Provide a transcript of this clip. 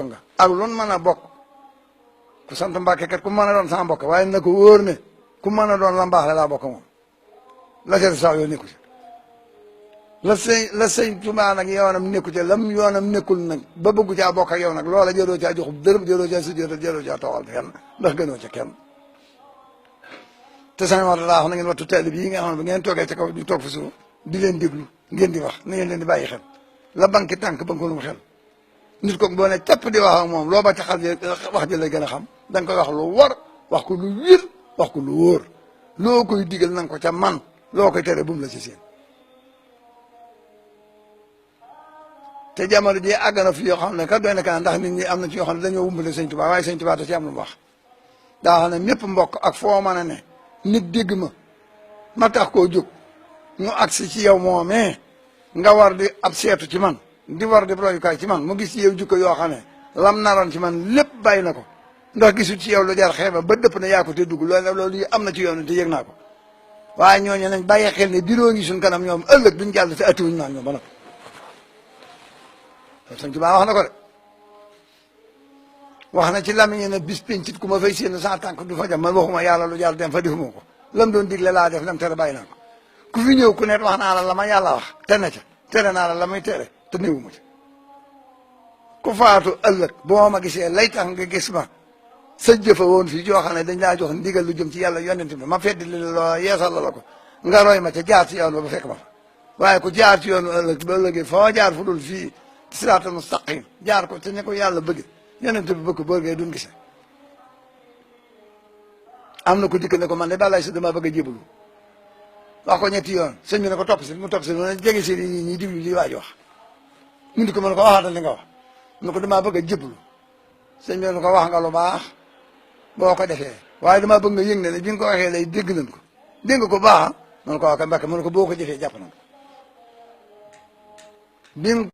nga ak loon mën a bokk ku sant Mbàkke kat ku mën a doon sama mbokk waaye na ko wóor ne ku mën a doon la mbaax la laa bokk moom la ca sax yoo nekku ci la sëñ Tuubaa nag yoonam nekku ci lam yoonam nekkul nag ba bëggu caa bokk ak yow nag loola jëroo caa joxub dërëm jëroo caa sujjóotal jëroo caa toogal kenn ndax gënoo ca kenn te sañ wax laa wax na ngeen wattu taalib yi nga xam ne bu ngeen toogee ca kaw di toog fa suuf di leen déglu ngeen di wax na ngeen leen di bàyyi xel la banki tànk ba nga ko lu mu xel nit ko boo ne capp di wax ak moom loo ba ca xal wax ji lay gën a xam da nga koy wax lu war wax ko lu wér wax ko lu wóor loo koy digal na nga ko ca man loo koy tere bu mu la ci seen te jamono ji àgg na fi yoo xam ne kat doy na kaa ndax nit ñi am na ci yoo xam ne dañoo wumbale sëñ Tuubaa waaye sëñ Tuubaa da ci am lu mu wax daa xam ne mépp mbokk ak foo mën a ne nit dégg ma tax koo jóg ñu agsi ci yow moomee nga war di ab seetu ci man di war di royukaay ci man mu gis ci yow jukko yoo xam ne lam naroon ci man lépp bàyyi na ko ndax gisul ci yow lu jar xeeba ba dëpp na yaa ko te dugg loolu yi am na ci yoon te yëg naa ko waaye ñooñu nañ bàyyi xel ne biroo ngi suñ kanam ñoom ëllëg duñ jàll te atiwuñ naa ñoom ba noppi sëñ Tuubaa wax na ko de wax na ci lamiñe ne bis pencit ku ma fay séen sa tànk du fa jam man waxuma yàlla lu jàll dem fa defuma ko lam doon digle laa def lam tere bàyyi naa ko ku fi ñëw ku ne wax naa la ma yàlla wax te ne ca tere naa la muy tere te néewuma ca ku faatu ëllëg boo ma gisee lay tax nga gis ma sa jëfa woon fii joo xam ne dañ laa jox ndigal lu jëm ci yàlla yonent bi ma feddi li loo yeesal la ko nga roy ma ca jaar ci yoon ba fekk ma fa waaye ku jaar ci yoonu ëllëg ba ëllëgee foo jaar fu dul fii siraatal mustaqim jaar ko te ne ko yàlla bëgg yonent bi bëgg bëggee duñ gisee am na ko dikk ne ko man de balay si dama bëgg a jébbalu wax ko ñetti yoon sëñ bi ne ko topp si mu topp si mu ne jege si ñi diglu li waaj wax mu di ko mën ko waxaatal li nga wax mu ko damaa bëgg a jébbalu sëñ bi ne ko wax nga lu baax boo ko defee waaye damaa bëgg nga yëg ne bi nga ko waxee lay dégg nañ ko dégg nga ko baax man ko wax ka Mbàkke mu ne ko boo ko jëfee jàpp nañ ko